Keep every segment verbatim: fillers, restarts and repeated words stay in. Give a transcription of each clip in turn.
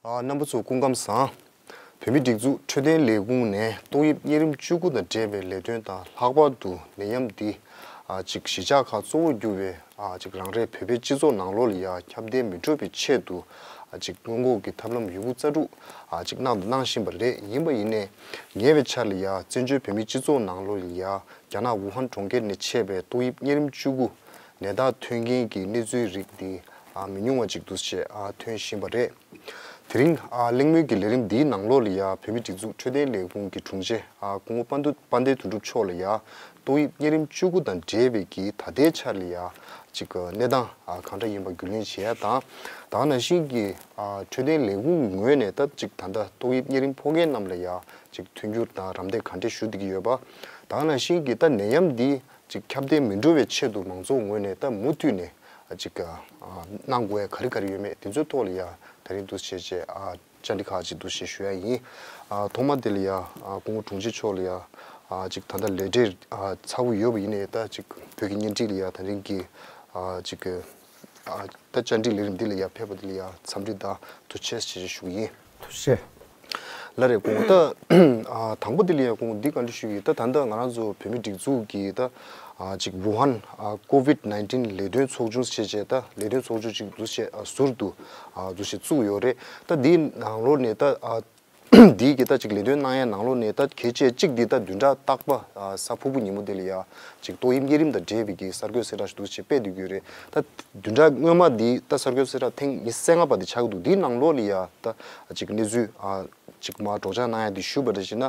ཨ། རྣམ་པ་ཚོ་སྐུ་ཁམས་བཟང་། བོད་མིའི་སྒྲིག་འཛུགས་འཕྲོད་བསྟེན་ལས་ཁུངས་ནས་ཏོག་དབྱིབས་གཉན་རིམས་བཅུ་དགུ་དང་འབྲེལ་བའི་ལས་དོན་དང་། ལྷག་པར་དུ་ནད་ཡམས་འདི་ཨ་ཅིག་གཞིས་ཆགས་ཁག་གཙོ་བོར་གྱུར་བའི་ཨ་ཅིག་རང་རེའི་བོད་པའི་སྤྱི་ཚོགས་ནང་ལོགས་ལ་ཡ་ཁྱབ་གདལ་མི་འགྲོ་བའི་ཆེད་དུ་ཨ་ཅིག་སྔོན་འགོག་གི་ཐབས་ལམ་ཡོད་རྒུ་རྩལ་སྤྲུགས་ཨ་ཅིག་གནང་དང་གནང་བཞིན་པ་རེད། ཡིན་པ་ཡིན་ནའི་ཉེ་བའི་ཆར་ལ་ཡ་བཙན་བྱོལ་བོད་མིའི་སྤྱི་ཚོགས་ནང་ལོགས་ལ་ཡ་རྒྱ་ནག་ཝུ་ཧན་གྲོང་ཁྱེར་ནས་མཆེད་པའི་ཏོག་དབྱིབས་གཉན་རིམས་བཅུ་དགུ་ནད་རྟགས་ཐོན་མཁན་གྱི་གནས་ཚུལ་རིགས་འདི་ཨ་མི་ཉུང་བ་ཅིག་འདུག་སེ་ཨ་ཐོན་བཞིན་པ་རེད། དེ་རིང་ཨ་གླེང་མོལ་གྱི་ལས་རིམ་འདིའི་ནང་ལོགས་ལ་ཡ་བོད་མིའི་སྒྲིག་འཛུགས་འཕྲོད་བསྟེན་ལས་ཁུངས་ཀྱི་དྲུང་ཆེ་ཨ་སྐུ་ངོ་དཔལ་ལྡན་དོན་གྲུབ་མཆོག་ལ་ཡ་ཏོག་དབྱིབས་གཉན་རིམས་བཅུ་དགུ་དང་འབྲེལ་བའི་གི་ད་ལྟའི་ཆར་ལ་ཡ་ཅིག་གནས་སྟངས་ཨ་གང་འདྲ་ཡིན་པ་རྒྱུས་ལོན་བྱེད་ཡ་དང་། ད་ག་ནང་བཞིན་གྱི་ཨ་འཕྲོད་བསྟེན་ལས་ཁུངས་ངོས་ནས་ད་ཅིག་ད་ལྟ་ཏོག་དབྱིབས་གཉན་རིམས་ཕོག་མཁན་རྣམས་ལ་ཡ་ཅིག་མཐུན་འགྱུར་དང་རམ་འདེགས་ག་འདྲས་ཞུ་བསྡད་ཀྱི་ཡོད་པ། ད་ག་ནང་བཞིན་གྱི་ད་ནད་ཡམས་འདི་ཅིག་ཁྱབ་གདལ་མི་འགྲོ་བའི་ཆེད་དུ་མང་ཚོགས་ངོས་ནས་ད་མུ་མཐུད་ནས་ཅིག་གནང་དགོས་ཡ་ག་རེ་ག་རེ་ཡོད་མེད་དེ་ཚོའི་ཐོག་ལ་ཡ་ད་རིང་འདུག་སེ་བྱས་བཅར་འདྲི་ཁག་ཅིག་འདུག་སེ་ཞུ་ཡ་ཡིན། ཐོག་མ་དེ་ལ་ཡ་སྐུ་ངོ་དྲུང་ཆེ་མཆོག་ལ་ཡ་ཅིག་ད་ལྟ་ལས་བྲེལ་ཚ་པོ་ཡོད་པ་ཡིན་ནའི་ད་ཅིག་བོད་ཀྱི་བརྙན་འཕྲིན་ལ་ཡ་ད་རིང་གི་ཅིག་ད་བཅར་འདྲི་ལས་རིམ་འདི་ལ་ཡ་ཕེབས་པ་དེ་ལ་ཡ་འཚམས་འདྲི་དང་ཐུགས་རྗེ་ཆེ་ཞུ་གི་ཡིན། ཐུགས་རྗེ་ཆེ། ལགས་རེད། སྐུ་ངོ་ད་ཨ་དང་པོ་དེ་ལ་ཡང་སྐུ་ངོ་འདི་བཀའ་འདྲི་ཞུ་གི་ཡིན། ད་ད་ལྟ་ང་རང་ཚོ་བོད་མིའི་སྒྲིག་འཛུགས་ཀྱི་ད་ཨ་ཅིག་ཝུ་ཧན་ཨ་ཀོ་ཝིད་ནའིན་ཊིན་ལས་དོན་ཚོགས་ཆུང་ཞེས་བྱས་ད་ལས་དོན་ཚོགས་ཆུང་ཅིག་འདུག་སེ་ཨ་ཟུར་དུ་ཨ་འདུག་སེ་བཙུགས་ཡོད་རེད། ད་འདིའི་ནང་ལོགས་ནས་ད་ཨ་འདིའི་གི་ད་ཅིག་ལས་དོན་གནང་ཡ་ནང་ལོགས་ནས་ད་གལ་ཆེ་གཅིག་འདི་ད་བདུན་ཕྲག་རྟག་པ་ཨ་གཟའ་ཕུར་བུ་ཉིན་མོ་དེ་ལ་ཡ་ཅིག་ཏོག་དབྱིབས་གཉན་རིམས་དང་འབྲེལ་བའི་གི་གསར་འགོད་གསལ་བསྒྲགས་འདུག་སེ་སྤེལ་བསྡད་ཀྱི་ཡོད་རེད། ད་བདུན་ཕྲག་སྔོན་མ་འདི་ད་གསར་འགོད་གསལ་བསྒྲགས་ཐེངས་ཉི་ཤུ་རྩ་ལྔ་པ་འདི་ཆགས་ཀྱི་འདུག་འདིའི་ནང་ལོགས་ལ་ཡ་ད་ཅིག་གནས་ཚུལ་ཨ་ཅིག་མར་སྒྲོག་སྦྱང་གནང་ཡ་འདི་ཞུས་པ་འདྲ་བྱས་ན།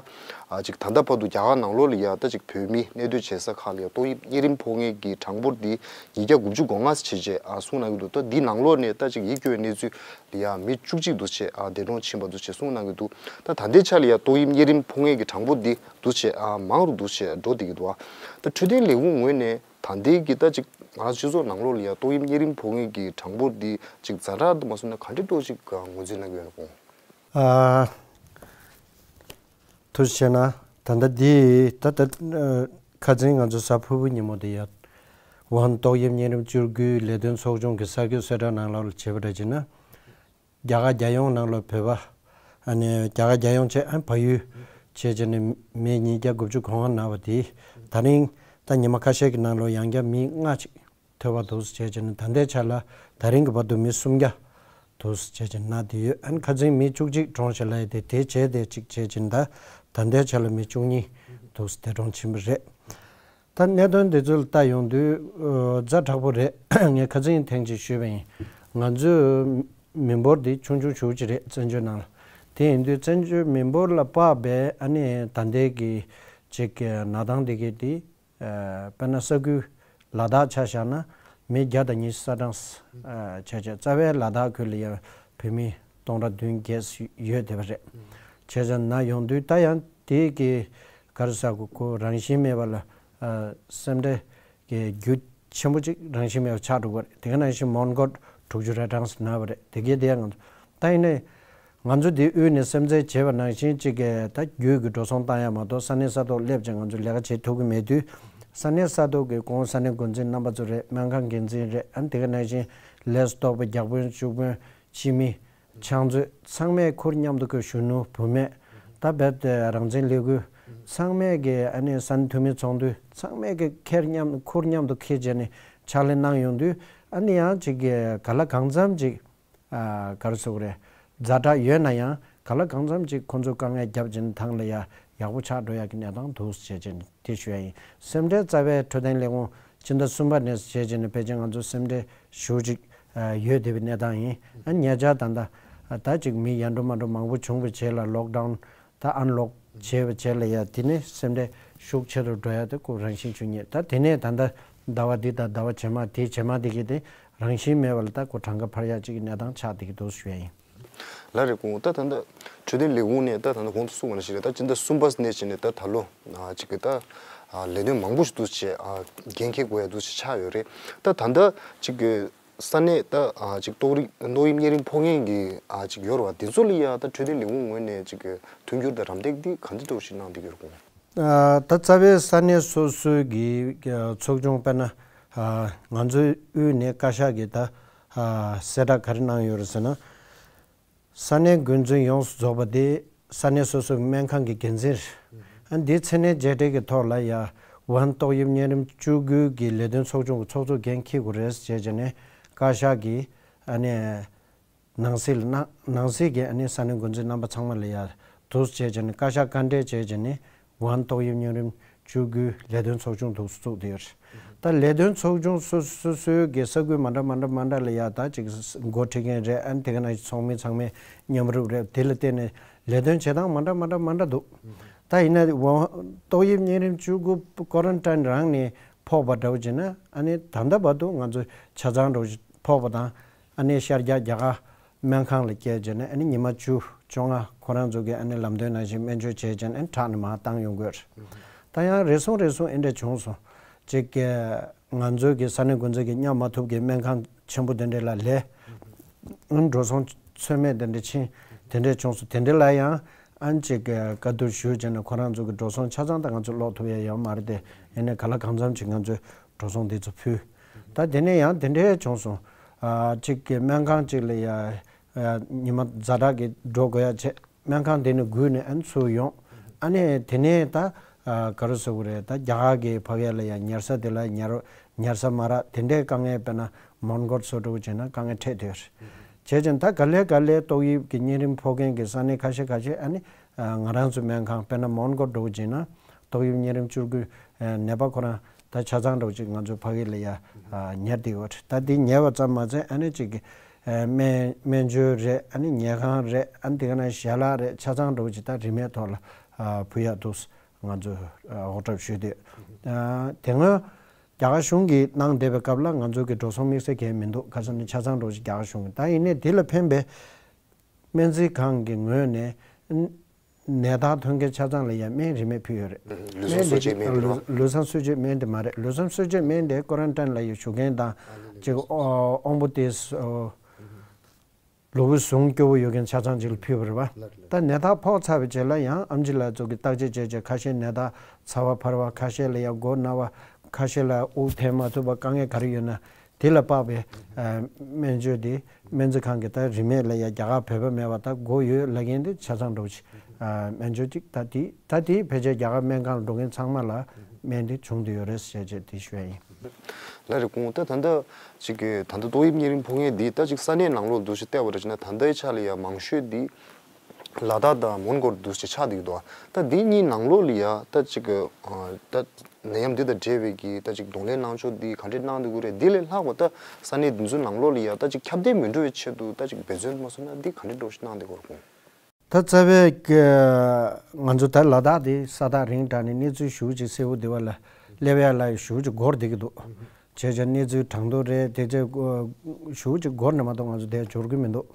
ཨ་ཅིག་ད་ལྟ་བར་དུ་རྒྱ་གར་ནང་ལོགས་ལ་ཡ་ད་ཅིག་བོད་མི་གནས་སྡོད་བྱེད་ས་ཁག་ལ་ཡ་ཏོག་དབྱིབས་གཉན་རིམས་ཕོག་མཁན་གྱི་གྲངས་འབོར་འདི་ཉིས་བརྒྱ་དགུ་བཅུ་གོ་ལྔ་བྱས་བྱས་ཨ་གསུངས་གནང་གི་འདུག་ད་འདི་ནང་ལོགས་ནས་ད་ཅིག་ཡིད་སྐྱོ་བའི་གནས་ཚུལ་ལ་ཡ་མི་བཅུ་གཅིག་འདུག་བྱས་ཨ་འདས་གྲོངས་ཕྱིན་པ་འདུག་བྱས་གསུངས་གནང་གི་འདུག་ད་ད་ལྟའི་ཆ་ལ་ཡ་ཏོག་དབྱིབས་གཉན་རིམས་ཕོག་མཁན་གྱི་གྲངས་འབོར་འདི་འདུག་བྱས་ཨ་མང་རུ་འདུག་བྱས་འགྲོ་བསྡད་ཀྱི་འདུག་ཨ་ད་འཕྲོད་བསྟེན་ལས་ཁུངས་ངོས་ནས་ད་ལྟའི་གི་ད་ཅིག་ང་རང་སྤྱི་ཚོགས་ནང་ལོགས་ལ་ཡ་ཏོག་དབྱིབས་གཉན་རིམས་ཕོག་མཁན་གྱི་གྲངས་འབོར་འདི་ཅིག་ཛ་དྲག་ཏུ་མ་སོང་ན་ག་འདྲ་འདྲ་ཅིག་ངོས་འཛིན་གནང་གི་ཡོད་ན་སྐུ་ངོ། ཨ། ཐུགས་རྗེ་ཆེ་གནང་། ད་ལྟ་འདི་ད་ལྟ་ཨ་ཁ་སང་ང་ཚོ་གཟའ་ཕུར་བུ་ཉིན་མོ་དེ་ཡ་ཝུ་ཧན་ཏོག་དབྱིབས་གཉན་རིམས་བཅུ་དགུའི་ལས་དོན་ཚོགས་ཆུང་གི་གསར་འགོད་གསལ་བསྒྲགས་ནང་ལོགས་ལ་བྱས་པ་འདྲ་བྱས་ན། རྒྱ་གར་རྒྱལ་ཡོངས་ནང་ལོགས་བོད་པ་ཨ་ནི་རྒྱ་གར་རྒྱལ་ཡོངས་བྱས་ཨ་ནི་བལ་ཡུལ་བྱས་བྱས་ནས་མི་ཉིས་བརྒྱ་དགུ་བཅུ་གོ་ལྔ་ན་བ་དེ་ད་རིང་ད་ཉི་མ་ཁ་ཤས་ཀྱི་ནང་ལོགས་ཡང་བསྐྱར་མི་ལྔ་ཅིག་ཐོན་པ་འདུག་ཟེར་བྱས་བྱས་ནས་ད་ལྟའི་ཆ་ལ་ད་རིང་གི་བར་དུ་མི་སུམ་བརྒྱ་འདུག་ཟེར་བྱས་བྱས་ན་དེ་ཡོད། ཨ་ནི་ཁ་སང་མི་བཅུ་གཅིག་གྲོངས་ཤག་ལབ་ཡ་དེ་དེ་བྱས་དེ་གཅིག་བྱས་བྱས་ད་ད་ལྟའི་ཆ་ལ་མི་བཅུ་གཉིས་འདུག་ཟེར་དེ་གྲོངས་ཕྱིན་པ་རེད། ད་གནད་དོན་དེ་ཚོ་ལ་ལྟ་ཡོང་དུས་ཨ་ཛ་དྲག་པོ་རེད། ངས་ཁ་སང་ཐེངས་གཅིག་ཞུས་པ་ཡིན། ང་ཚོའི་མི་འབོར་དེ་ཆུང་ཆུང་ཞེ་པོ་ཅིག་རེད་བཙན་བྱོལ་ནང་ལ། དེ་ཡིན་དུས་བཙན་བྱོལ་མི་འབོར་ལ་དཔག་པའི་ཨ་ནི་ད་ལྟའི་གི་ཅིག་གི་གནས་སྟངས་དེ་གི་དེ། ཨ་དཔེར་ན་ས་ཁུལ་ལ་དྭགས་ཆ་བཞག་ན་མི་བརྒྱ་དང་ཉི་ཤུ་རྩ་གྲངས་ཨ་བྱས་བྱས་རྩ་བའི་ལ་དྭགས་ཁུལ་ལ་ཡང་བོད་མི་སྟོང་ཕྲག་བདུན་བརྒྱད་ཡོད་བསྡད་པ་རེད། བྱས་ཙང་ན་ཡོང་དུས་ད་ཡང་དེ་གི་ག་རེ་ཟེར་དགོས་ཁོ་རང་བཞིན་མེད་པ་ལ་ཨ་སེམས་ཁྲལ་གྱི་རྒྱུ་ཆེན་པོ་ཅིག་རང་བཞིན་མེད་པ་ཆགས་འགྲོ་གི་རེད། དེ་ག་ནང་བཞིན་མོན་གྷོ་དྲུག་ཅུ་རེ་གྲངས་ཟེར་ན་བ་རེད། དེ་གའི་དེ་ཡང་ང་ཚོ་ད་ཡིན་ནའི་ང་ཚོ་འདི་དབུས་ནས་སེམས་ཁྲལ་བྱས་པ་ནང་བཞིན་གཅིག་གི་ད་རྒྱུད་ཀྱི་འགྲོ་སོང་བཏང་ཡ་མ་གཏོགས་ས་གནས་ས་ཐོག་སླེབས་ཀྱང་ང་ཚོ་ལས་ཀ་བྱེད་ཐུབ་ཀྱི་མེད་དུས། ས་གནས་ས་ཐོག་གི་གོང་ས་གནས་འགོ་འཛིན་རྣམ་པ་ཚོ་རེད། སྨན་ཁང་འགན་འཛིན་རེད། ཨ་ནི་དེ་ག་ནང་བཞིན་ལས་སུ་གཏོགས་པའི་བརྒྱ་དཔོན་བཅུ་དཔོན་སྤྱི་མི་ཕྱག་མཛོད་ཚང་མས་ཁུར་མཉམ་དུ་ཁོས་གཞོན་ནུ་བུད་མེད་ད་རྦད་དེ་རང་བཙན་ལས་འགུལ་ཚང་མས་ཀྱི་ཨ་ནི་ས་གནས་འཐུས་མི་ཚོགས་འདུ་ཚང་མས་ཀྱི་ཁེར་མཉམ་ཁུར་མཉམ་དུ་འཁྱེར་བྱས་ནས་ཕྱག་ལས་གནང་ཡོང་དུས་ཨ་ནི་ཡང་གཅིག་གི་ག་ལ་གང་འཚམ་ཅིག་ཨ་ག་རེ་ཟེར་དགོས་རེད། ཛ་དྲག་ཡོད་ན་ཡང་ག་ལ་གང་འཚམ་ཅིག་ཁོང་ཚོས་དཀའ་ངལ་བརྒྱབ་བྱས་ནས་ཐང་ལ་ཡ་ཡག་པོ་ཆགས་འགྲོ་ཡག་གི་གནས་སྟངས་འདུག་ཟེར་བྱས་ནས་དེ་ཞུ་ཡ་ཡིན། སེམས་ཁྲལ་རྩ་བའི་འཕྲོད་བསྟེན་ལས་ཁུངས་སྤྱི་ཟླ་གསུམ་པ་ནས་བྱས་བྱས་ནས་ཕལ་ཆེར་ང་ཚོ་སེམས་ཁྲལ་ཞེ་པོ་ཅིག་ཨ་ཡོད་བསྡད་པའི་གནས་སྟངས་ཡིན། ཨ་ཉེ་ཆར་ད་ལྟ་ཨ་ད་ཅིག་མི་ཡར་འགྲོ་མར་འགྲོ་མང་པོ་བྱུང་བའི་རྗེས་ལ་ལོག་ཌའུན་ད་ཨན་ལོག་བྱས་པའི་རྗེས་ལ་ཡ་དེ་ནས་སེམས་ཁྲལ་ཤུགས་ཆེ་རུ་འགྲོ་ཡ་དེ་ཁོ་རང་བཞིན་ཆོས་ཉིད། ད་དེ་ནས་ད་ལྟ་ཟླ་བ་འདི་དང་ཟླ་བ་རྗེས་མ་དེའི་རྗེས་མ་དེ་གི་དེ་རང་བཞིན་མེད་པ་ལ་ད་ཁོ་གྲངས་ཀ་འཕར་ཡག་ཅིག་གི་གནས་སྟངས་ཆགས་བསྡད་ཀྱི་འདུག་ཞུ་ཡ་ཡིན། ལགས་རེད། སྐུ་ངོ་ད་ད་ལྟ་འཕྲོད་བསྟེན་ལས་ཁུངས་ནས་ད་ད་ལྟ་གོང་དུ་གསུངས་པ་ནང་བཞིན་རེད། ད་སྤྱི་ཟླ་གསུམ་པ་ནས་བྱས་ནས་ད་ད་ལོ་ཨ་ཅིག་གི་ད་ཨ་ལས་དོན་མང་པོ་ཞིག་འདུག་བྱས་ཨ་འགན་འཁྱེར་དགོས་ཡ་འདུག་བྱས་ཆགས་ཡོད་རེད། ད་ད་ལྟ་ཅིག་གི་ས་གནས་ད་ཨ་ཅིག་ཏོག་རིགས་ཏོག་དབྱིབས་གཉན་རིམས་ཕོག་མཁན་གྱི་ཨ་ཅིག་ཡོད་རེད་བ། དེ་ཚོ་ལ་ཡ་ད་འཕྲོད་བསྟེན་ལས་ཁུངས་ངོས་ནས་ཅིག་གི་མཐུན་འགྱུར་དང་རམ་འདེགས་འདི་ག་འདྲ་འདྲ་བོ་ཞིག་གནང་བསྡད་ཀྱི་ཡོད་རེད་སྐུ་ངོ། ཨ་ད་རྩ་བའི་ས་གནས་སོ་སོའི་གི་ཨ་ཚོགས་ཆུང་དཔེར་ན་ཨ་ང་ཚོའི་དབུས་ནས་བཀའ་ཤག་གིས་ད་ཨ་གསལ་བསྒྲགས་ག་རེ་གནང་ཡོད་རེད་ཟེར་ན། ས་གནས་འགོ་འཛིན་ཡོངས་སུ་རྫོགས་པ་དེ་ས་གནས་སོ་སོའི་སྨན་ཁང་གི་འགན་འཛིན་རེད། ཨ་འདིའི་མཚན་གནས་རྗེས་དྲན་གྱི་ཐོག་ལ་ཡ་ཝུ་ཧན་ཏོག་དབྱིབས་གཉན་རིམས་བཅུ་དགུ་གི་ལས་དོན་ཚོགས་ཆུང་གི་ཚོགས་གཙོ་འགན་འཁྱེར་དགོས་རེད་ཟེར་བྱས་ནས་བཀའ་ཤག་གིས་ཨ་ནི་ནང་སྲིད་ལ་གནང་། ནང་སྲིད་ཀྱི་ཨ་ནི་ས་གནས་འགོ་འཛིན་རྣམ་པ་ཚང་མ་ལ་ཡ་འདུག་བྱས་བྱས་ནས་བཀའ་ཤག་བཀའ་འབྲེལ་བྱས་བྱས་ནས་ཝུ་ཧན་ཏོག་དབྱིབས་གཉན་རིམས་བཅུ་དགུའི་ལས་དོན་ཚོགས་ཆུང་འདུག་བཙུགས་བསྡད་ཡོད་རེད། ད་ལས་དོན་ཚོགས་ཆུང་སོ་སོ་སོའི་གི་ས་ཁུལ་མ་འདྲ་མ་འདྲ་མ་འདྲ་ལ་ཡ་ད་ཅིག་འགོ་ཁྲིད་མཁན་རེད། ཨ་ནི་དེ་ག་ནང་བཞིན་ཚོགས་མི་ཚང་མས་མཉམ་རུབ་རེད། དེ་ལ་བརྟེན་ནས་ལས་དོན་བྱེད་སྟངས་མ་འདྲ་མ་འདྲ་མ་འདྲ་འདུག་ད་ཡིན་ན་ཝུ་ཧན་ཏོག་དབྱིབས་གཉན་རིམས་བཅུ་དགུ་ཀོ་རན་ཊིན་རང་ནས་ཕོག་པ་འདྲ་བོ་བྱས་ན་ཨ་ནི་ད་ལྟ་བར་དུ་ང་ཚོ་ཆ་ཚང་འདྲ་བོ་ཞིག་ཕོག་པ་དང་། ཨ་ནི་ཤར་རྒྱག་རྒྱ་གར་སྨན་ཁང་ལ་བསྐྱལ་བྱས་ནས་ཨ་ནི་ཉི་མ་བཅུ་བཅོ་ལྔ་ཁོ་རང་ཚོ་གི་ཨ་ནི་ལམ་སྟོན་ནང་བཞིན་སྨན་བཅོས་བྱས་བྱས་ནས་ཨ་ནི་དྲག་ནས་མར་བཏང་ཡོང་གི་ཡོད་རེད། ད་ཡང་རེ་ཟུང་རེ་ཟུང་ཨེ་འདྲ་བྱུང་སོང་། ཅིག་གི་ང་ཚོའི་གི་ས་གནས་འགོ་འཛིན་གྱིས་མཉམ་མ་ཐུབ་གི་སྨན་ཁང་ཆེན་པོ་དེ་འདྲ་ལ་ལས་ཨ་ནི་འགྲོ་སོང་ཚོད་མེད་དེ་འདྲ་ཕྱིན་དེ་འདྲ་བྱུང་སོང་། དེ་འདྲ་ལ་ཡང་ཨ་ནི་ཅིག་གི་བཀའ་བསྡུར་ཞུས་བྱས་ནས་ཁོ་རང་ཚོ་གི་འགྲོ་སོང་ཆ་ཚང་ད་ང་ཚོ་སློག་ཐུབ་ཡ་ཡོད་མ་རེད་དེ། ཡིན་ནའི་ག་ལ་གང་འཚམ་ཅིག་ང་ཚོས་འགྲོ་སོང་དེ་ཚོ་ཕུལ། ད་དེ་ནས་ཡང་དེ་འདྲའི་བྱུང་སོང་། ཨ་གཅིག་གི་སྨན་ཁང་གཅིག་ལ་ཡ་ཨ་ཉི་མ་ཛ་དྲག་གི་འགྲོ་དགོས་ཡ་བྱས། སྨན་ཁང་དེ་ནས་སྒུག་ནས་ཨ་ནི་ཚུར་ཡོང་། ཨ་ནི་དེ་ནས་ད་ཨ་ག་རེ་ཟེར་དགོས་རེད། ད་རྒྱ་གར་གྱི་ཕ་གི་ལ་ཡ་ཉལ་ས་དེ་ལ་ཉལ་ཉལ་ས་མ་རག་དེ་འདྲའི་དཀའ་ངལ། དཔེར་ན་མོན་གྷོ་སོགས་འདྲ་བོ་བྱས་ན་དཀའ་ངལ་འཕྲད་བསྡད་ཡོད་རེད། བྱས་ཙང་ད་ག་ལེ་ག་ལེ་ཏོག་དབྱིབས་ཀྱི་གཉན་རིམས་ཕོག་མཁན་གྱི་ས་གནས་ཁ་ཤས་ཁ་ཤས་ཨ་ནི་ཨ་ང་རང་ཚོའི་སྨན་ཁང་དཔེར་ན་མོན་གྷོ་འདྲ་བོ་བྱས་ན་ཏོག་དབྱིབས་གཉན་རིམས་བཅུ་དགུ་ཨ་ནད་པ་ཁོ་རང་ད་ཆ་ཚང་འདྲ་བོ་ཅིག་ང་ཚོའི་ཕ་གི་ལ་ཡ་ཨ་ཉར་བསྡད་ཡོད་རེད། ད་འདི་ཉར་བ་ཙམ་མ་ཟད་ཨ་ནི་ཅིག་གི་ཨ་སྨན་སྨན་བཅོས་རེད། ཨ་ནི་ཉལ་ཁང་རེད། ཨ་ནི་དེ་ག་ནང་ཞལ་ལག་རེད། ཆ་ཚང་འདྲ་བོ་ཅིག་ད་རིན་མེད་ཐོག་ལ་ཨ་ཕུལ་ཡག་འདུག་ང་ཚོས་ཨ་དབུ་ཁྲིད་ཞུས་ཏེ། ཨ་དེ་སྔོན་རྒྱ་གར་གཞུང་གིས་གནང་བསྡད་པའི་སྐབས་ལ་ང་ཚོ་གི་འགྲོ་སོང་དམིགས་བསལ་གང་ཡང་མི་འདུག་ག་རེ་ཟེར་ན་ཆ་ཚང་འདྲ་བོ་ཅིག་རྒྱ་གར་གཞུང་གིས། ད་ཡིན་ནའི་དེ་ལ་ཕན་པའི་སྨན་རྩིས་ཁང་གི་ངོས་ནས་ནད་རྟགས་ཐོན་མཁན་ཆ་ཚང་ལ་ཡང་སྨན་རིན་མེད་ཕུལ་ཡོད་རེད། ལུས་ཟུངས་གསོ་བཅོས་སྨན་རེད་བ། ལུས་ལུས་ཟུངས་གསོ་བཅོས་སྨན་དེ་མ་རེད། ལུས་ཟུངས་གསོ་བཅོས་སྨན་དེ་ཀོ་རན་ཊིན་ལ་ཡོད་བཞུགས་མཁན་དང་ཅིག་དབང་པོ་དེ་ལུས་པོ་ཟུངས་སྐྱོ་བོ་ཡོད་མཁན་ཆ་ཚང་ཅིག་ལ་ཕུལ་བ་རེད་བ། ད་ནད་རྟགས་ཕོག་ཚར་བའི་རྗེས་ལ་ཡང་ཨེམ་ཆི་ལགས་ཚོ་གིས་བརྟག་དཔྱད་བྱས་བྱས་ཁ་ཤས་ནད་རྟགས་ཚ་བ་འཕར་བ། ཁ་ཤས་ལ་ཡང་མགོ་ན་བ། ཁ་ཤས་ལ་དབུགས་འཐེན་མ་ཐུབ་པ། དཀའ་ངལ་ག་རེ་ཡོད་ན། དེ་ལ་དཔག་པའི་ཨ་སྨན་བཅོས་དེ་སྨན་རྩིས་ཁང་གིས་ད་རིན་མེད་ལ་ཡ་རྒྱ་གར་བོད་པ་མེད་པ་ད་དགོས་ཡོད་ལབ་མཁན་དེ་ཆ་ཚང་འགྲོ་ཅིག་ཨ་སྨན་བཅོས་ཅིག་ད་དེ་ད་དེ་ཕལ་ཆེར་རྒྱ་གར་སྨན་ཁང་ལ་འགྲོ་མཁན་ཚང་མ་ལ་སྨན་དེ་བྱུང་བསྡད་ཡོད་རེད་ཟེར་བྱས་དེ་ཞུ་ཡ་ཡིན། ལགས་རེད། ཁོང་ད་ད་ལྟ་ཅིག་གི་ད་ལྟ་ཏོག་དབྱིབས་གཉན་རིམས་ཕོག་མཁན་འདི་ད་ཅིག་ས་གནས་ནང་ལོགས་འདུག་ཞིག་བལྟས་པ་འདྲ་བྱས་ན་ད་ལྟའི་ཆ་ལ་ཡ་མང་ཤོས་འདི་ལ་དྭགས་དང་མོན་གྷོར་འདུག་ཅེས་ཆགས་བསྡད་ཀྱི་འདུག་ད་འདི་གཉིས་ནང་ལོགས་ལ་ཡ་ད་ཅིག་གི་ཨ་ད་ནད་ཡམས་འདི་དང་འབྲེལ་བའི་གི་ད་ཅིག་གདོང་ལེན་གནང་ཕྱོགས་འདི་ག་འདྲས་གནང་བསྡད་ཀྱི་རེད། འདི་ལས་ལྷག་པ་ད་ས་གནས་འདི་ཚོའི་ནང་ལོགས་ལ་ཡ་ད་ཅིག་ཁྱབ་གདལ་མི་འགྲོ་བའི་ཆེད་དུ་ད་ཅིག་འབད་བརྩོན་མ་བྱུང་ན་འདི་ག་འདྲས་འགྲོ་ཞིག་གནང་བསྡད་ཀྱི་རེད། ཁོང་ད་རྩ་བའི་གི་ང་ཚོ་ད་ལ་དྭགས་འདི་ས་ཐག་རིང་དྲགས་ནས་གནས་ཚུལ་ཞེ་པོ་ཅིག་གསལ་པོ་འདི་བ་ལ་སླེབས་ཡ་ལ་ཞེ་པོ་ཅིག་འགོར་བསྡད་ཀྱི་འདུག་བྱས་ཙང་གནས་ཚུལ་གྲངས་ཐོ་རེད་དེ་ཚོ་ཞེ་པོ་ཅིག་འགོར་ནས་མ་གཏོགས་ང་ཚོ་དེ་འབྱོར་གྱི་མི་འདུག་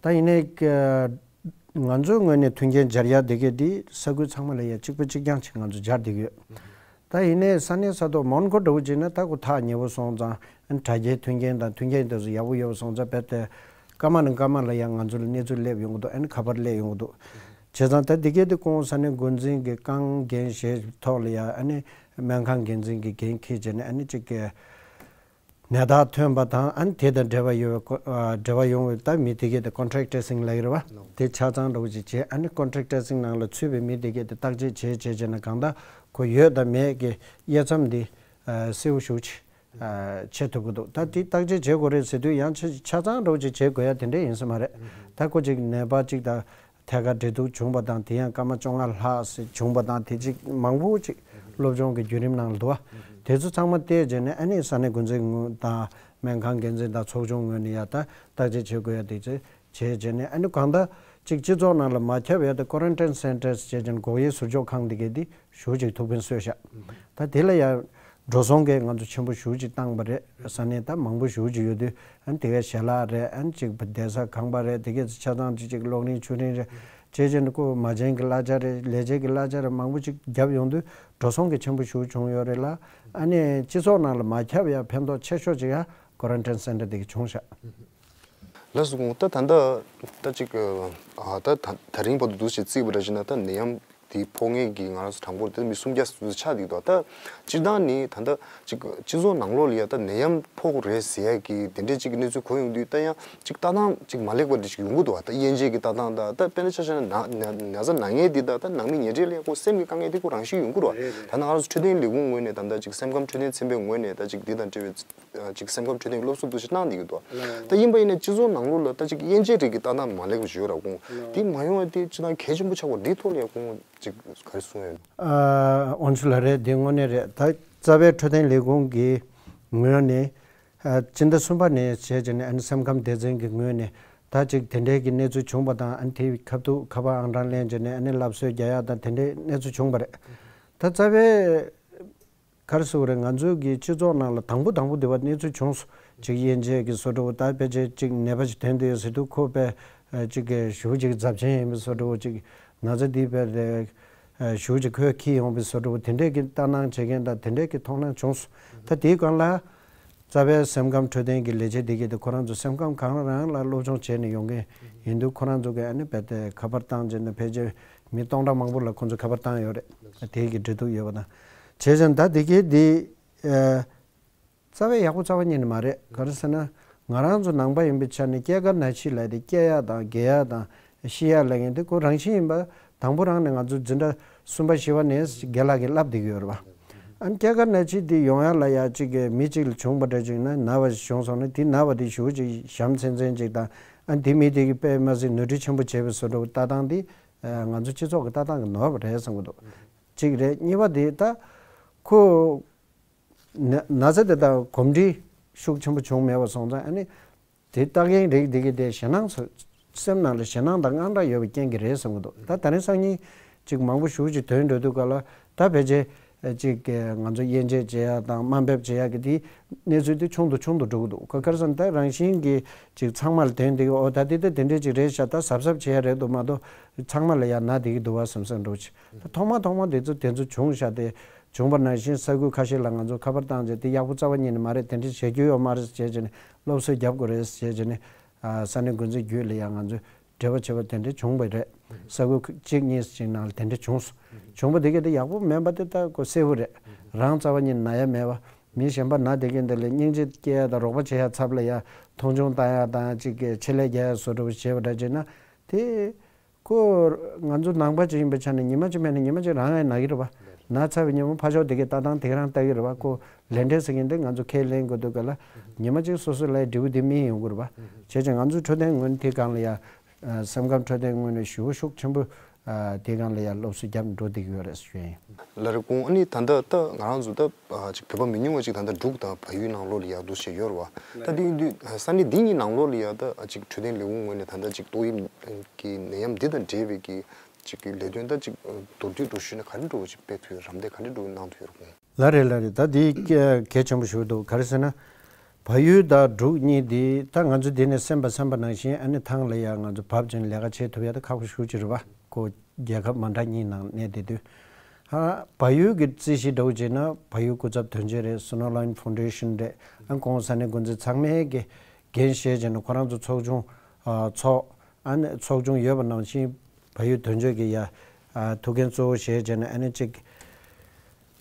ད་ཡིན་ནའི་ང་ཚོའི་ངོས་ནས་མཐུན་རྐྱེན་སྦྱར་ཡ་དེ་གས་དེ་ས་ཁུལ་ཚང་མ་ལ་ཡ་གཅིག་པ་གཅིག་རྐྱང་ཅིག་ང་ཚོ་སྦྱར་བསྡད་ཀྱི་ཡོད། ད་ཡིན་ནའི་ས་གནས་ས་ཐོག་མོན་གྷོ་འདྲ་བོ་བྱས་ན་ད་ཁོ་ཐག་ཉེ་པོ་སོང་ཙང་དྲ་རྒྱའི་མཐུན་རྐྱེན་དང་མཐུན་རྐྱེན་དེ་ཚོ་ཡག་པོ་ཡོད་པ་སོང་ཙང་རྦད་དེ་སྐར་མ་ནས་སྐར་མ་ལ་ཡ་ང་ཚོ་ལ་གནས་ཚུལ་སླེབས་ཡོང་གི་འདུག་ཨ་ནི་ཁ་པར་སླེབས་ཡོང་གི་འདུག་བྱས་ཙང་ད་དེ་གས་དེ་ཁོང་ས་གནས་འགོ་འཛིན་གྱི་རྐང་འགན་བཞེས་ཐོག་ལ་ཡ་ཨ་ནི་སྨན་ཁང་འགན་འཛིན་གྱི་འགན་འཁྱེར་བྱས་ནས་ཨ་ནི་གཅིག་གི་ནད་རྟགས་ཐོན་པ་དང་ཨ་ནི་དེ་དང་འབྲེལ་བ་ཡོད་པའི་ཀོ་ཨ་འབྲེལ་བ་ཡོང་བའི་ད་མི་དེ་གས་དེ་ཀོན་ཊེག་ཊེ་སིང་ལབ་ཀྱི་རེད་བ། དེ་ཆ་ཚང་འདྲ་བོ་ཅིག་བྱས། ཨ་ནི་ཀོན་ཊེག་ཊེ་སིང་ནང་ལ་ཚུད་པའི་མི་དེ་གས་དེ་བརྟག་དཔྱད་བྱས་བྱས་བྱས་ནས་གང་ལྟར་ཁོ་ཡོད་དང་མེད་ཀྱི་དབྱེ་མཚམས་འདི་ཨ་གསལ་པོ་ཞེ་པོ་ཅིག་ཨ་ཕྱེ་ཐུབ་ཀྱི་འདུག་ད་དེ་བརྟག་དཔྱད་བྱེད་དགོས་རེད་ཟེར་དུས་ཡང་ཆ་ཆ་ཚང་འདྲ་བོ་ཅིག་བྱེད་དགོས་ཡ་དེ་འདྲ་ཡིན་ས་མ་རེད། ད་ཁོ་ཅིག་ནད་པ་ཅིག་དང་ཐད་ཀར་འབྲེལ་གཏུག་བྱུང་བ་དང་། དེ་ཡང་སྐར་མ་བཅོ་ལྔ་ལྷག་ཙམ་བྱུང་བ་དང་། དེ་ཅིག་མང་པོ་ཅིག་སློབ་སྦྱོང་གི་བརྒྱུད་རིམ་ནང་ལ་འདུག་བ། དེ་ཚོ་ཚང་མ་བལྟས་བྱས་ནས་ཨ་ནི་ས་གནས་འགོ་འཛིན་དང་སྨན་ཁང་འགན་འཛིན་དང་ཚོགས་ཆུང་ངོས་ནས་ཡ་ད་བརྟག་དཔྱད་བྱེད་དགོས་ཡ་དེ་ཚོ་བྱས་བྱས་ནས། ཨ་ནི་གང་ལྟར་ཅིག་སྤྱི་ཚོགས་ནང་ལ་མ་ཁྱབ་ཡ་དེ་ཀོ་རན་ཊིན་སེན་ཊར་བྱས་བྱས་ནས་འགོག་དབྱེ་ཟུར་འཇོག་ཁང་དེ་གས་དེ་ཞེ་པོ་ཅིག་ཐུགས་ཕན་གསོས་ཤག་ད་དེ་ལ་ཡ་འགྲོ་སོང་གས་ང་ཚོ་ཆེན་པོ་ཞེ་པོ་ཅིག་བཏང་པ་རེད། ས་གནས་ད་མང་པོ་ཞེ་པོ་ཅིག་ཡོད་དུས། ཨ་ནི་དེ་གའི་ཞལ་ལག་རེད། ཨ་ནི་གཅིག་བསྡད་ས་ཁང་པ་རེད། དེ་གའི་ཆ་ཚང་གཅིག་གཅིག་གློག་རིན་ཆུ་རིན་རེད། བྱས་བྱས་ནས་ཁོ་མ་བྱན་གྱི་གླ་ཆ་རེད། ལས་བྱེད་ཀྱི་གླ་ཆ་རེད། མང་པོ་ཅིག་བརྒྱབ་ཡོང་དུས་འགྲོ་སོང་གི་ཆེན་པོ་ཞེ་པོ་བྱུང་ཡོད་རེད་ལ། ཨ་ནི་སྤྱི་ཚོགས་ནང་ལ་མ་ཁྱབ་ཡ་ཕན་ཐོགས་ཆེ་ཤོས་ཅིག་ཡ་ཀོ་རན་ཊིན་སེན་ཊར་དེ་གི་བྱུང་ཤག་ལགས་སོ། ཁོང་ད་ད་ལྟ་ད་ཅིག་ཨ་ད་ད་ད་རིང་བར་དུ་འདུག་ཅེས་བརྩིས་པ་འདྲ་ཞིག་ན་ད་ནད་ཡམས་ གི་ཕོག་མཁན་གྱི་ང་རང་ཚོ་གྲངས་འབོར་དེ་མི་སུམ་བརྒྱ་ཙམ་ཆགས་བསྡད་འདུག་ད་སྤྱིར་བཏང་ནི་ད་ལྟ་ཅིག་སྤྱི་ཚོགས་ནང་ལོགས་ལ་ཡ་ད་ནད་ཡམས་ཕོག་རེད་ཟེར་ཡ་གི་དེ་འདྲའི་ཅིག་གནས་ཚུལ་གོ་ཡོང་དུས་ད་ཡང་ཅིག་ལྟ་སྟངས་ཅིག་མ་ལེགས་པ་འདི་ཞིག་ཡོང་གི་འདུག་བ། ད་དབྱེ་འབྱེད་ཀྱི་ལྟ་སྟངས་དང་ད་དཔེར་ན་ཆ་བཞག་ན་ན་ན་ན་ཚ་ན་མཁན་འདི་དང་ད་ནང་མི་ཉེ་འབྲེལ་ལ་ཡ་ཁོ་སེམས་ཀྱི་དཀའ་ངལ་འདི་ཁོ་རང་བཞིན་ཡོང་གི་རེད་བ། རེད་རེད། ད་ནང་ལ་འཕྲོད་བསྟེན་ལས་ཁུངས་ངོས་ནས་ད་ལྟ་ཅིག་སེམས་ཁམས་འཕྲོད་བསྟེན་ཚན་པའི་ངོས་ནས་ད་ཅིག་འདི་དང་འབྲེལ་བའི་ཅིག་སེམས་ཁམས་འཕྲོད་བསྟེན་སློབ་གསོ་འདུ་ཤེས་གནང་བསྡད་ཀྱི་འདུག་ད་ཡིན་པ་ཡིན་ན་སྤྱི་ཚོགས་ནང་ལོགས་ལ་ད་ཅིག་དབྱེ་འབྱེད་རིགས་ཀྱི་ལྟ་སྟངས་མ་ལེགས་པ་ཞིག་ཡོད་ར་ཁོང་འདི་མ་ཡོང་བ་དེ་སྤྱི་དང་གལ་ཆེན་པོ་ཆགས་པ་འདིའི་ཐོག་ལ་ཡ་ཁོང་ཅིག་ག་རེ་གསུངས་ཡོད། ཨ་དབང་ཕྱུག་ལགས་རེད། འདི་དངོས་གནས་རེད། ད་རྩ་བའི་འཕྲོད་བསྟེན་ལས་ཁུངས་ཀྱི་ངོས་ནས་ཨ་སྤྱི་ཟླ་གསུམ་པ་ནས་བྱས་བྱས་ནས་ཨ་ནི་སེམས་ཁམས་སྡེ་ཚན་གྱི་ངོས་ནས་ད་ཅིག་དེ་འདྲའི་གི་གནས་ཚུལ་བྱུང་པ་དང་ཨ་ནི་དེའི་ཁ་ཐུག་ཁ་པར་ཨང་གྲངས་ལེན་བྱས་ནས་ཨ་ནི་སླར་གསོ་རྒྱག་ཡག་དང་དེ་འདྲའི་གནས་ཚུལ་བྱུང་པ་རེད། ད་རྩ་བའི་ག་རེ་ཟེར་དགོས་རེད། ང་ཚོའི་གི་སྤྱི་ཚོགས་ནང་ལ་དང་པོ་དང་པོ་དེ་བ་གནས་ཚུལ་བྱུང་སོང་། ཅིག་དབྱེ་འབྱེད་ཀྱི་བཟོ་འདྲ་བོ་ད་ཕལ་ཆེར་ཅིག་ནད་པ་ཞིག་ཐོན་དུས་ཟེར་དུས་ཁོ་པས་ཨ་ཅིག་གི་ཞེ་པོ་ཅིག་རྫབ་ཆེན་ཡིན་པའི་བཟོ་འདྲ་བོ། ཅིག་ན་ཚ་འདི་པས་རེད་ཨ་ཞེ་པོ་ཅིག་ཁོས་འཁྱེར་ཡོང་པའི་བཟོ་འདྲ་བོ་དེ་འདྲས་ཀྱི་ལྟ་སྣང་བྱེད་མཁན་དང་དེ་འདྲས་ཀྱི་མཐོང་སྣང་བྱུང་སོང་། ད་དེའི་སྒང་ལ་རྩ་བའི་སེམས་ཁམས་འཕྲོད་བསྟེན་གྱི་ལས་བྱེད་འདི་གས་དེ་ཁོ་རང་ཚོ་སེམས་ཁམས་གང་རང་ལ་སློབ་སྦྱོང་བྱས་ནས་ཡོང་མཁན་ཡིན་དུས་ཁོ་རང་ཚོ་གི་ཨ་ནི་རྦད་དེ་ཁ་པར་བཏང་བྱས་ནས་ཕལ་ཆེར་མི་སྟོང་ཕྲག་མང་པོ་ལ་ཁོ་ཚོ་ཁ་པར་བཏང་ཡོད་རེད། དེའི་གི་འབྲེལ་གཏུག་ཡོད་པ་དང་། བྱས་ཙང་ད་འདི་གས་འདི་ཨ་རྩ་བའི་ཡག་པོ་རྩ་བ་ཉིད་ནས་མ་རེད། ག་རེ་ཟེར་ན་ང་རང་ཚོ་ནང་པ་ཡིན་པའི་ཆ་ནས་སྐྱེ་རྒ་ན་འཆི་ལབ་དེ་སྐྱེ་ཡག་དང་རྒས་ཡག་དང་ཤི་ཡག་ལབ་མཁན་དེ་ཁོ་རང་བཞིན་ཡིན་པ་དང་པོ་རང་ནས་ང་ཚོ་འཛིན་གྲྭ་གསུམ་པ་བཞི་པ་ནས་རྒན་ལགས་ཀྱིས་བསླབ་བསྡད་ཀྱི་ཡོད་རེད་པ། ཨ་ནི་སྐྱེ་རྒ་ན་འཆི་དེ་ཡོང་ཡག་ལ་ཡ་གཅིག་གི་མི་གཅིག་ལ་བྱུང་པ་འདྲ་ཅིག་ན་ན་བ་ཞིག་བྱུང་སོང་ན་དེ་ན་བ་དེ་ཞེ་པོ་ཅིག་ཞམ་ཚན་ཚན་ཅིག་དང་ཨ་ནི་དེ་མི་དེ་གི་དཔེ་མ་སྲིད་ནོར་འཁྲུལ་ཆེན་པོ་བྱས་པའི་བཟོ་འདྲ་བོ་ལྟ་སྟངས་དེ་ང་ཚོ་སྤྱི་ཚོགས་ཀྱི་ལྟ་སྟངས་ཀྱི་ནོར་བ་རེད་བསམ་གྱི་འདུག་གཅིག་རེད། གཉིས་པ་དེ་ད་ཁོ་ན་ན་ཚ་དེ་དང་གོམས་འདྲིས་ཤུགས་ཆེན་པོ་བྱུང་མེད་པ་སོང་ཙང་ཨ་ནི་དེ་ལྟ་མཁན་རིགས་དེ་གི་དེ་ཞེད་སྣང་ཚོ་སེམས་ནང་ལ་ཞེད་སྣང་དང་དངངས་སྐྲག་ཡོད་པའི་རྐྱེན་གྱིས་རེད་བསམ་གྱི་འདུག་ད་དེ་རིང་སང་ཉིན་ཅིག་མང་པོ་ཞེ་པོ་ཅིག་ཐོན་འགྲོ་དུས་སྐབས་ལ་ད་ཕལ་ཆེར་ཅིག་ང་ཚོ་དབྱེ་འབྱེད་བྱེད་ཡ་དང་དམའ་འབེབས་བྱེད་ཡ་གི་དེ་གནས་ཚུལ་དེ་ཆུང་དུ་ཆུང་དུ་འགྲོ་གི་འདུག་ག་ག་རེ་ཟེར་ན་ད་རང་བཞིན་གྱི་ཅིག་ཚང་མ་ལ་ཐོན་དེ་གི་ཨོ་ད་དེ་ད་དེ་འདྲས་ཅིག་རེད་ཤག་ད་གཟབ་གཟབ་བྱེད་ཡ་རེད་འདུག་མ་གཏོགས་ཚང་མ་ལ་ཡ་ན་དེ་གི་འདུག་བ་བསམ་བསམ་འགྲོ་ཅིག་ད་ཐོག་མ་ཐོག་མ་དེ་ཚོ་དེ་ཚོ་བྱུང་ཤག་དེ་བྱུང་བ་ནང་བཞིན་ས་ཁུལ་ཁ་ཤས་ལ་ང་ཚོ་ཁ་པར་བཏང་རྗེས་དེ་ཡག་པོ་རྩ་བ་ཉིད་ནས་མ་རེད། དེ་འདྲས་བྱེད་རྒྱུ་ཡོད་མ་རེད་ཟེར་བྱས་ནས་སློབ་གསོ་རྒྱབ་དགོས་རེད་ཟེར་བྱས་ནས་ས་གནས་འགོ་འཛིན་བརྒྱུད་ལ་ཡང་ང་ཚོས་འབྲེལ་བ་བྱས་པ་དེ་འདྲས་བྱུང་བ་རེད། ས་ཁུལ་གཅིག་གཉིས་ཅིག་ནང་ལ་དེ་འདྲས་བྱུང་སོང་། བྱུང་བ་དེ་གས་དེ་ཡག་པོ་མིན་པ་དེ་ད་ཁོ་གསལ་པོ་རེད། རང་རྩ་བ་ཉིད་ནས་ན་ཡ་མེད་པ་མི་གཞན་པ་ན་དེ་གས་འདི་ལ་སྙིང་རྗེ་སྐྱེ་ཡ་དང་རོགས་པ་བྱེད་ཡ་ཚབ་ལ་ཡ་མཐོང་ཆུང་བཏང་ཡ་དང་ཅིག་གི་ཆེད་ལས་རྒྱག་ཡ་བཟོ་འདྲ་བོ་བྱས་པ་འདྲ་བྱས་ན་དེ། ཁོ་ང་ཚོ་ནང་པ་ཅིག་ཡིན་པའི་ཆ་ནས་ཉི་མ་གཅིག་མེད་ན་ཉི་མ་གཅིག་རང་ཡང་ན་གི་རེད་བ། ན་ཚར་བའི་ཉིན་མོ་ཕར་ཕྱོགས་དེ་གའི་ལྟ་སྟངས་དེ་ག་རང་ལྟ་གི་རེད་བ། ཁོ་ལས་འབྲས་ཟེར་མཁན་དེ་ང་ཚོ་ཁས་ལེན་དགོས་དུས་ག་ལ་ཉི་མ་གཅིག་སོ་སོ་ལ་འབྲས་བུ་དེ་སྨིན་ཡོང་གི་རེད་བ། བྱས་ཙང་ང་ཚོ་འཕྲོད་བསྟེན་ངོས་ནས་དེ་སྒང་ལ་ཡ་སེམས་ཁམས་འཕྲོད་བསྟེན་ངོས་ནས་ཞེ་པོ་ཤུགས་ཆེན་པོ་དེ་སྒང་ལ་ཡ་སློབ་གསོ་བརྒྱབ་འགྲོ་བསྡད་ཀྱི་ཡོད་རེད་ཞུ་ཡ་ཡིན། ལགས་རེད། ཁོང་ཨ་ནི་ད་ལྟ་ད་ང་རང་ཚོ་ད། ཨ་ཅིག་བོད་པ་མི་ཉུང་བ་ཅིག་ད་ལྟ་འབྲུག་དང་བལ་ཡུལ་ནང་ལོགས་ལ་ཡ་འདུག་བྱས་ཡོད་རེད་བ། ད་དེ་ཡིན་དུས་ས་གནས་འདི་གཉིས་ནང་ལོགས་ལ་ཡ་ད་ཨ་ཅིག་འཕྲོད་བསྟེན་ལས་ཁུངས་ངོས་ནས་ད་ལྟ་ཅིག་ཏོག་དབྱིབས་ཀྱི་ནད་ཡམས་འདི་དང་འབྲེལ་བའི་གི་ཅིག་གི་ལས་དོན་ད་ཅིག་མདོར་བསྡུས་འགྲོ་ཞུས་ན་ག་འདྲ་འདྲ་བོ་ཅིག་སྤེལ་ཐུབ་ཡོད། རམ་འདེགས་ག་འདྲ་འདྲ་བོ་གནང་ཐུབ་ཡོད་རེད་ཁོང་། ལགས་རེད་ལགས་རེད། ད་འདི་གལ་ཆེན་པོ་ཞིག་འདུག་ག་རེ་ཟེར་ན། བལ་ཡུལ་དང་འབྲུག་གཉིས་འདི་ད་ང་ཚོ་འདི་ནས་གསན་པ་གསན་པ་ནང་བཞིན་ཨ་ནི་ཐང་ལ་ཡ་ང་ཚོ་བབས་ཅིང་ལས་ཀ་བྱེད་ཐུབ་ཡ་ད་ཁག་པོ་ཞེ་པོ་ཅིག་རེད་བ། ཁོ་རྒྱལ་ཁབ་མ་འདྲ་གཉིས་ནང་གནས་བསྡད་དུས། ཨ་བལ་ཡུལ་གྱི་རྩིས་གཞི་འདྲ་བོ་བྱས་ན་བལ་ཡུལ་སྐུ་ཚབ་དོན་གཅོད་རེད། Snow Line Foundation རེད། ཨ་ཁོང་ས་གནས་འགོ་འཛིན་ཚང་མས་ཀྱི་འགན་བཞེས་བྱས་ནས་ཁོ་རང་ཚོ་ཚོགས་ཆུང་ཨ་ཚོགས་ཨ་ནི་ཚོགས་ཆུང་ཡོད་པ་ནང་བཞིན་བལ་ཡུལ་དོན་གཅོད་ཀྱི་ཡ་ཨ་ཐུགས་འགན་གཙོ་བོ་བཞེས་བྱས་ནས་ཨ་ནི་གཅིག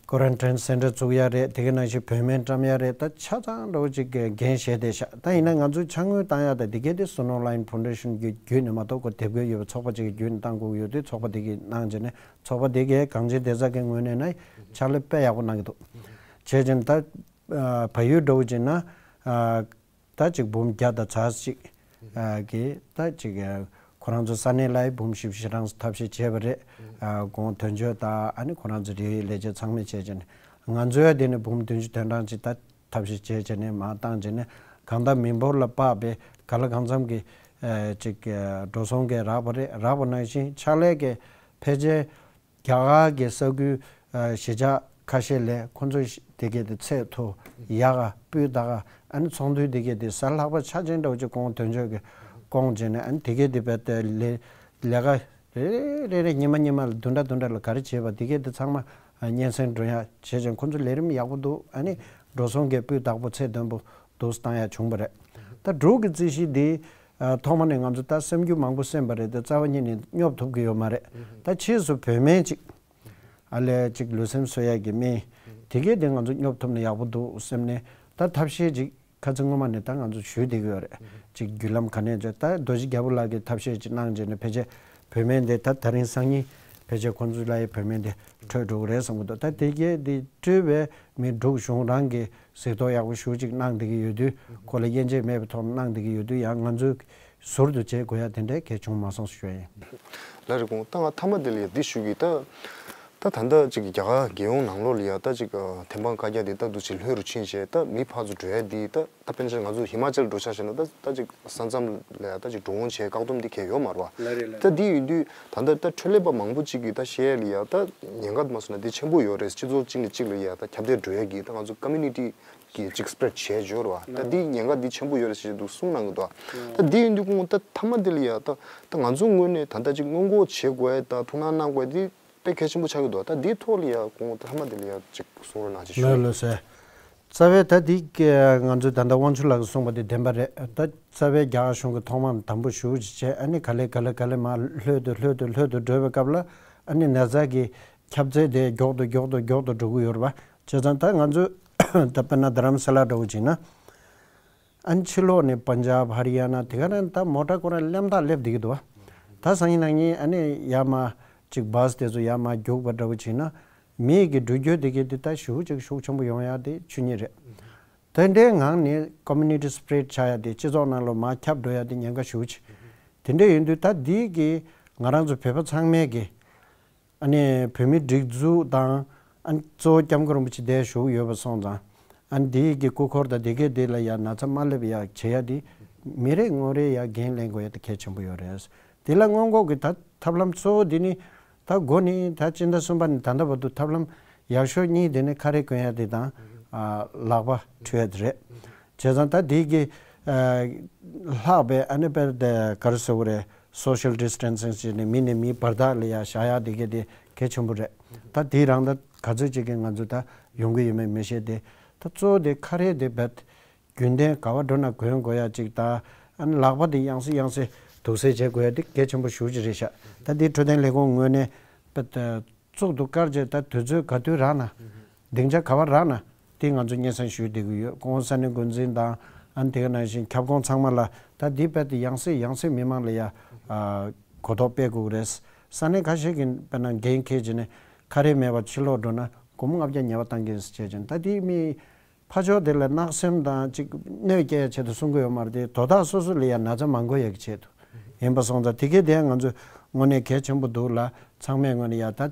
Quarantine Center བཙུགས་ཡ་རེད། དེ་ག་ནང་བཞིན་བོད་སྨན་བཀྲམ་ཡ་རེད། ད་ཆ་ཚང་འདྲ་བོ་ཅིག་གི་འགན་བཞེས་བསྡད་ཤག་ད་ཡིན་ན་ང་ཚོས་ཕྱག་དངུལ་བཏང་ཡ་ད་དེ་གས་དེ་Snow Line Foundation གི་བརྒྱུད་ནས་མ་གཏོགས་ཁོ་དེབ་འགོད་ཡོད་པའི་ཚོགས་པ་ཅིག་གི་བརྒྱུད་ནས་བཏང་དགོས་ཀྱི་ཡོད་དུས་ཚོགས་པ་དེ་གིས་གནང་བྱས་ནས་ཚོགས་པ་དེ་གས་གངས་ཅན་བདེ་རྩ་གི་ངོས་ནས་ན་ཕྱག་ལས་དཔེ་ཡག་པོ་གནང་གི་འདུག་བྱས་ཙང་ད་ཨ་བལ་ཡུལ་འདྲ་བོ་ཅིག་ན་ཨ། ད་ཅིག་འབུམ་བརྒྱ་དང་ཚར་གཅིག་ཨ་གི་ད་ཅིག་ཨ་ཁོ་རང་ཚོ་ས་གནས་ལ་འབུམ་བཞི་བཅུ་ཞེ་གྲངས་ཐབས་ཤེས་བྱས་པ་རེད། ཨ་དགོང་དོན་གཅོད་དང་ཨ་ནི་ཁོ་རང་ཚོ་རིགས་ལས་བྱེད་ཚང་མས་བྱས་བྱས་ནས་ང་ཚོ་ཡ་དེ་ནས་འབུམ་བདུན་ཅུ་དོན་གྲངས་ཅིག་ད་ཐབས་ཤེས་བྱས་བྱས་ནས་མར་བཏང་བྱས་ནས་གང་ལྟར་མི་འབོར་ལ་དཔག་པའི་གང་ལ་གང་འཚམ་གྱི་ཨ་ཅིག་ཨ་འགྲོ་སོང་གི་རག་པ་རེད། རག་པ་ནང་བཞིན་ཕྱག་ལས་ཀྱི་ཕལ་ཆེར་རྒྱ་གར་གྱི་ས་ཁུལ་ཨ་གཞིས་ཆགས་ཁ་ཤས་ལས་ཁོ་ཚོ་དེ་གས་དེ་ཚད་མཐོ་ཡག་ག་སྤུས་དག་ག་ཨ་ནི་ཚོགས་འདུ་དེ་གས་དེ་གཟའ་ལྷག་པ་འཆར་ཅན་འདྲ་བོ་ཅིག་དགོང་དོན་གཅོད་ཀྱི་བསྐོང་བྱས་ནས་ཨ་ནི་དེ་གས་དེ་བས་ཏེ་ལས་ལས་ཀ་རེ་རེ་རེ་རེ་ཉི་མ་ཉི་མ་ལ་བདུན་ཕྲག་བདུན་ཕྲག་ལ་ག་རེ་བྱས་པ་དེ་གས་དེ་ཚང་མ་སྙན་སེང་སྒྲོན་ཡ་བྱས་ཅིང་ཁོ་ཚོ་ལས་རིམ་ཡག་པོ་འདུག་ཨ་ནི་འགྲོ་སོང་གི་སྤུས་དག་པོ་ཚད་ལྡན་པོ་འདུག་བཏང་ཡ་བྱུང་བ་རེད། ད་འབྲུག་གི་རྩིས་གཞི་འདི། ཨ་ཐོག་མ་ནས་ང་ཚོ་ད་སེམས་རྒྱུད་མང་པོ་སེམས་པ་རེད་དེ་རྩ་བ་ཉིད་ནས་སྙོབ་ཐུབ་ཀྱི་ཡོད་མ་རེད། ད་ཕྱིས་སུ་བོད་སྨན་ཅིག་ཨ་ལས་ཅིག་ལུས་སེམས་གསོ་ཡག་གི་སྨན་དེ་གས་དེ་ང་ཚོ་སྙོབ་ཐུབ་ན་ཡག་པོ་འདུག་བསམ་ནས་ད་ཐབས་ཤེས་ཅིག་ཁ་ཚིག་སྔོན་མ་ནས་ད་ང་ཚོ་ཞུས་བསྡད་ཀྱི་ཡོད་རེད། ཅིག་བརྒྱུད་ལམ་ག་ནས་བྱས་ད་རྡོ་རྗེ་རྒྱལ་པོ་ལགས་ཀྱིས་ཐབས་ཤེས་ཅིག་གནང་བྱས་ནས་ཕལ་ཆེར་བོད་སྨན་དེ་ད་ད་རིང་སང་ཉིན་ཕལ་ཆེར་ཁོང་ཚོ་ལ་ཡི་བོད་སྨན་དེ་སྤྲོད་འགྲོ་གི་རེད་བསམ་གྱི་འདུག་ད་དེ་གས་དེ་སྤྲོད་པའི་མི་འབྲུག་གཞུང་རང་གིས་གཟིགས་རྟོག་ཡག་པོ་ཞེ་ཅིག་གནང་བསྡད་ཀྱི་ཡོད་དུས་ཁོ་ལ་དབྱེ་འབྱེད་མེད་པའི་ཐོག་ནས་གནང་བསྡད་ཀྱི་ཡོད་དུས་ཡང་ང་ཚོས་ཟུར་དུ་བྱེད་དགོས་ཡ་དེ་འདྲའི་གལ་བྱུང་མ་སོང་ཞུ་ཡ་ཡིན། ལགས་རེད། ཁོང་ད་ང་མཐའ་མ་དེ་ལ་ཡ་འདི་ཞུ་གི་ད། ད་ད་ལྟ་ཅིག་རྒྱ་གར་རྒྱལ་ཡོངས་ནང་ལོགས་ལ་ཡ་ད་ཅིག་ཨ་ཐེམ་སྤང་བཀའ་རྒྱ་དེ་ད་འདུག་ཅིག་ལྷོད་རུ་ཕྱིན་བྱས་ད་མི་ཕར་ཚུར་འགྲོ་ཡ་འདི་ད་ད་དཔེར་ན་ང་ཚོ་ཧི་མ་ཅལ་འགྲོ་ཆ་བྱས་ན་ད་ད་ཅིག་ས་མཚམས་ལ་ཡ་ད་ཅིག་འགྲོ་འོང་བྱས་བཀག་སྡོམ་འདི་གས་ཡོད་མ་རེད་བ། ལགས་རེད་ལགས་ད་རེད། འདི་ཡིན་དུས་ད་ལྟ་ད་འཕྲོད་ལས་པ་མང་པོ་ཅིག་གིས་ད་བཤད་ཡ་ལ་ཡ་ད་ཉེན་ཁ་མ་སོང་ན་འདི་ཆེན་པོ་ཡོད་རེད། སྤྱི་ཚོགས་གཅིག་ནས་གཅིག་ལ་ཡ་ད་ཁྱབ་གདལ་འགྲོ་ཡ་གི་ད་ང་ཚོ་ཀོ་མུ་ནི་ཊི་གི་ཅིག་སི་པི་རེ་ཌི་བྱས་འབྱོར་བ། ད་འདི་ཉེན་ཁ་འདི་ཆེན་པོ་ཡོད་རེད་ཟེར་འདུག་གསུངས་གནང་གི་འདུག་ད་འདི་ཡིན་དུས་ཁོང་ད་མཐའ་མ་འདི་ལ་ཡ་ད་ད་ང་ཚོ་ངོས་ནས་ད་ལྟ་ཅིག་སྔོན་འགོག་བྱེད་དགོས་ཡ་ད་ཐུགས་སྣང་གནང་དགོས་ཡ་འདི་དཔེ་གལ་ཆེན་པོ་ཆགས་ཀྱི་འདུག་ད་འདིའི་ཐོག་ལ་ཡ་ཁོང་ད་མཐའ་མ་འདི་ལ་ཡ་ཅིག་གསུང་རོགས་གནང་ཅིག་ཞུ། ལགས་ལགས་སེ། རྩ་བའི་ད་འདི་ང་ཚོས་ད་ལྟ་དབང་ཕྱུག་ལགས་ཀྱིས་གསུངས་པ་འདི་བདེན་པ་རེད། ད་རྩ་བའི་རྒྱ་གར་གཞུང་གིས་ཐོག་མར་དམ་པོ་ཞེ་ཅིག་བྱས་ཨ་ནི་ག་ལེ་ག་ལེ་ག་ལེ་མར་ལྷོད་དུ་ལྷོད་དུ་ལྷོད་དུ་འགྲོ་བའི་སྐབས་ལ་ཨ་ནི་ན་ཚ་གི་ཁྱབ་ཚད་དེ་མགྱོགས་དུ་མགྱོགས་དུ་མགྱོགས་དུ་འགྲོ་གི་ཡོད་རེད་པ། བྱས་ཙང་ད་ང་ཚོས་ད་དཔེར་ན་རྡ་རམ་ས་ལ་འདྲ་བོ་བྱས་ན། ཨ་ནི་ཕྱི་ལོགས་ནས་པན་ཇབ་ཧ་རི་ཡ་ན་དེ་ག་ནས་ད་མོ་ཊ་ཁོ་རང་སླེབས་དང་སླེབས་བསྡད་ཀྱི་འདུག་བ། ད་སང་ཉིན་གནངས་ཉིན་ཨ་ནི་ཡར་མར་ཅིག་བྷ་སི་དེ་ཚོ་ཡར་མར་རྒྱུག་པ་འདྲ་བོ་བྱས་ན་མི་གི་འགྲུལ་སྐྱོད་དེ་གའི་དེ་ད་ཞེ་ཅིག་ཤུགས་ཆེན་པོ་ཡོང་ཡ་དེ་ཆོས་ཉིད་རེད། དེ་འདྲའི་ངང་ནས་ཀོ་མུ་ནི་ཊི་སི་པི་རེ་ཌི་ཆགས་ཡ་དེ་སྤྱི་ཚོགས་ནང་ལ་མར་ཁྱབ་འགྲོ་ཡ་དེ་ཉེན་ཁ་ཞེ་ཅིག་དེ་འདྲ་ཡིན་དུས་ད་འདི་གི་ང་རང་ཚོ་བོད་པ་ཚང་མས་གི་ཨ་ནི་བོད་མིའི་སྒྲིག་འཛུགས་དང་ཨ་ནི་གཙོ་བོ་སྐྱབས་མགོན་རིན་པོ་ཆེ་དེ་བཞུགས་ཡོད་པ་སོང་ཙང་ཨ་ནི་དེའི་གི་སྐུ་འཁོར་དང་དེ་གའི་དེ་ལ་ཡང་ན་ཚ་མ་སླེབས་ཡག་བྱེད་ཡ་དེ་མི་རེ་ངོ་རེ་ཡང་འགན་ལེན་དགོས་ཡ་དེ་གལ་ཆེན་པོ་ཡོད་རེད། དེ་ལ་སྔོན་འགོག་གི་ད་ཐབས་ལམ་གཙོ་བོ་དེ་ནི་ད་འགོ་ནས་ད་སྤྱི་ཟླ་གསུམ་པ་ནས་ད་ལྟ་བར་དུ་ཐབས་ལམ་ཡག་ཤོས་གཉིས་དེ་ནི་ཁ་རས་གོན་ཡ་དེ་དང་ཨ་ལག་པ་འཁྲུ་ཡ་དེ་རེད། བྱས་ཙང་ད་དེ་གི་ཨ་ལྷག་པའི་ཨ་ནི་དཔེར་དེ་ག་རེ་ཟེར་དགོས་རེད། སོ་ཤལ་ཌི་སི་ཊན་སིང་བྱས་ནས་མི་ནས་མི་བར་ཐག་ལ་ཡ་བཞག་ཡ་དེ་གའི་དེ་གལ་ཆེན་པོ་རེད། ད་དེ་རང་ད་ག་ཚོད་ཅིག་གིས་ང་ཚོ་ད་ཡོང་གི་ཡོད་མེད་མི་ཤེས་ཏེ། ད་གཙོ་བོ་དེ་ཁ་རས་དེ་རྦད་རྒྱུན་ལྡན་ག་བ་འགྲོ་ན་གོན་དགོས་ཡ་ཅིག་ད་ཨ་ནི་ལག་པ་དེ་ཡང་སེ་ཡང་སེ་དུག་སེལ་བྱེད་དགོས་ཡ་དེ་གལ་ཆེན་པོ་ཞེ་ཅིག་རེད་ཤག་ད་དེ་འཕྲོད་བསྟེན་ལས་ཁུངས་ངོས་ནས་རྦད་བཙུགས་འདུག་བཀར་བྱས་ད་དུས་ཚོད་ག་དུས་རག་ན། སྡིངས་ཆ་ག་བ་རག་ན་དེ་ང་ཚོ་སྙན་སེང་ཞུས་བསྡད་ཀྱི་ཡོད། གོང་ས་གནས་འགོ་འཛིན་དང་ཨ་ནི་དེ་ག་ནང་བཞིན་ཁྱབ་ཁོངས་ཚང་མ་ལ་ད་འདི་རྦད་དེ་ཡང་སེ་ཡང་སེ་མི་མང་ལ་ཡ་ཨ་གོ་རྟོགས་སྤེལ་དགོས་ཀྱི་རེད། ས་གནས་ཁ་ཤས་ཀྱིས་དཔེར་ན་འགན་འཁྱེར་བྱས་ནས་ཁ་རས་མེད་པར་ཕྱི་ལོགས་འགྲོ་ན་སྒོར་མོ་ལྔ་བརྒྱ་ཉེས་པ་བཏང་གི་ཡིན་ཟེར་བྱས་བྱས་ད་དེ་མི་ཕར་ཕྱོགས་དེ་ལ་གནག་སེམས་དང་ཅིག་གནོད་སྐྱེལ་ཡ་ཆེད་དུ་གསུང་གི་ཡོད་མ་རེད་དེ་དོ་བདག་སོ་སོ་ལ་ཡ་ན་ཚ་མ་འགོ་ཡ་གི་ཆེད་དུ་ཡིན་པ་སོང་ཙང་དེ་གའི་དེ་ང་ཚོ་དངོས་གནས་གལ་ཆེན་པོ་འདུག་ལ་ཚང་མས་དངོས་གནས་ཡ་ད།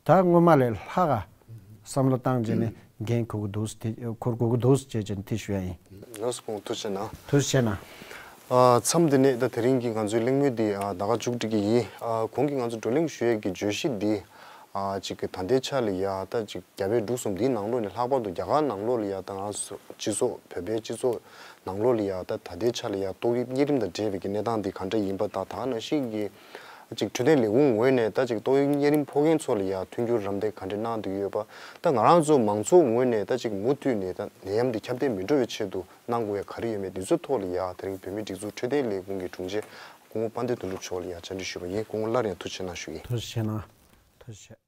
ད་སྔོན་མ་ལས་ལྷག་ག་བསམ་བློ་བཏང་བྱས་ནས་འགན་འཁུར་དགོས་འདུག་ཟེར་ཏེ་འཁུར་དགོས་ཀྱི་འདུག་ཟེར་བྱས་བྱས་ནས་དེ་ཞུ་ཡ་ཡིན། ལགས་སོ། ཁོང་ཐུགས་རྗེ་གནང་། ཐུགས་རྗེ་གནང་། ཨ་མཚམས་འདི་ནས་ད་དེ་རིང་གི་ང་ཚོའི་གླེང་མོལ་འདི་ཨ་ད་ག་མཇུག་སྒྲིལ་གྱི་ཡིན། ཨ་གོང་གི་ང་ཚོ་བགྲོ་གླེང་ཞུ་ཡས་ཀྱི་བརྗོད་གཞི་འདི་ཨ་ཅིག་གི་ད་ལྟའི་ཆ་ལ་ཡ་ད་ཅིག་རྒྱ་བལ་འབྲུག་གསུམ་འདིའི་ནང་ལོགས་ནས་ལྷག་པར་དུ་རྒྱ་གར་ནང་ལོགས་ལ་ཡ་ད་ང་ཚོ་སྤྱི་ཚོགས་བོད་པའི་སྤྱི་ཚོགས་ནང་ལོགས་ལ་ཡ་ད་ད་ལྟའི་ཆ་ལ་ཡ་ཏོག་དབྱིབས་གཉན་རིམས་དང་འབྲེལ་བའི་གི་གནས་སྟངས་འདི་ག་འདྲ་ཡིན་པ་དང་ད་ག་ནང་བཞིན་གྱི། ཅིག་འཕྲོད་བསྟེན་ལས་ཁུངས་ངོས་ནས་ད་ཅིག་ཏོག་དབྱིབས་གཉན་རིམས་ཕོག་མཁན་ཚོ་ལ་ཡ་མཐུན་འགྱུར་རམ་འདེགས་ག་འདྲ་གནང་བསྡད་ཡོད་པ། ད་ང་རང་ཚོ་མང་ཚོགས་ངོས་ནས་ད་ཅིག་མུ་མཐུད་ནས་ད་ནད་ཡམས་འདི་ཁྱབ་གདལ་མི་འགྲོ་བའི་ཆེད་དུ་གནང་དགོས་ཡ་ག་རེ་ཡོད་མེད་འདི་ཚོའི་ཐོག་ལ་ཡ་དེ་རིང་བོད་མིའི་སྒྲིག་འཛུགས་འཕྲོད་བསྟེན་ལས་ཁུངས་ཀྱི་དྲུང་ཆེ་སྐུ་ངོ་དཔལ་ལྡན་དོན་གྲུབ་མཆོག་ལ་ཡ་བཅར་འདྲི་ཞུས་པ་ཡིན། སྐུ་ངོ་སླར་ཡང་ཐུགས་རྗེ་གནང་ཞུ་ཡིན། ཐུགས་རྗེ་གནང་། ཐུགས་རྗེ་ཆེ།